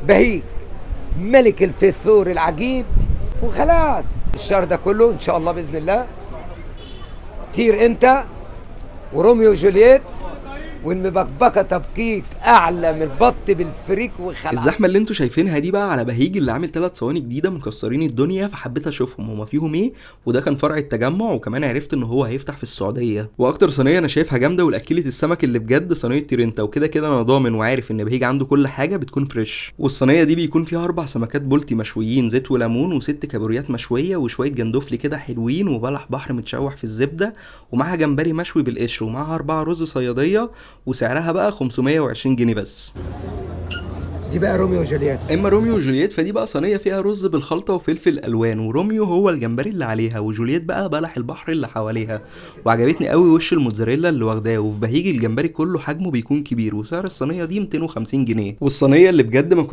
بهيج ملك الفسفور العجيب. وخلاص الشهر ده كله ان شاء الله باذن الله طير انت وروميو وجولييت والمبكبكه تبكيك اعلى من البط بالفريك وخلاص. الزحمة اللي انتوا شايفينها دي بقى على بهيج اللي عامل 3 صواني جديدة مكسرين الدنيا، فحبيت اشوفهم هما فيهم ايه. وده كان فرع التجمع، وكمان عرفت ان هو هيفتح في السعودية. واكتر صينية انا شايفها جامدة والاكلة السمك اللي بجد صينية تيرنتا، وكده كده انا ضامن وعارف ان بهيج عنده كل حاجة بتكون fresh. والصينيه دي بيكون فيها 4 سمكات بولتي مشويين زيت وليمون، وست كابوريات مشوية، وشوية جندوفلي كده حلوين، وبلح بحر متشوح في الزبدة، ومعاها جمبري مشوي بالقشر، ومعاها 4 رز صياديه، وسعرها بقى 520 جنيه بس. دي بقى روميو وجولييت. اما روميو وجولييت فدي بقى صينية فيها رز بالخلطه وفلفل الوان، وروميو هو الجمبري اللي عليها، وجولييت بقى بلح البحر اللي حواليها. وعجبتني قوي وش الموتزاريلا اللي واخداه. وفي بهيج الجمبري كله حجمه بيكون كبير، وسعر الصينية دي 250 جنيه. والصينيه اللي بجد ما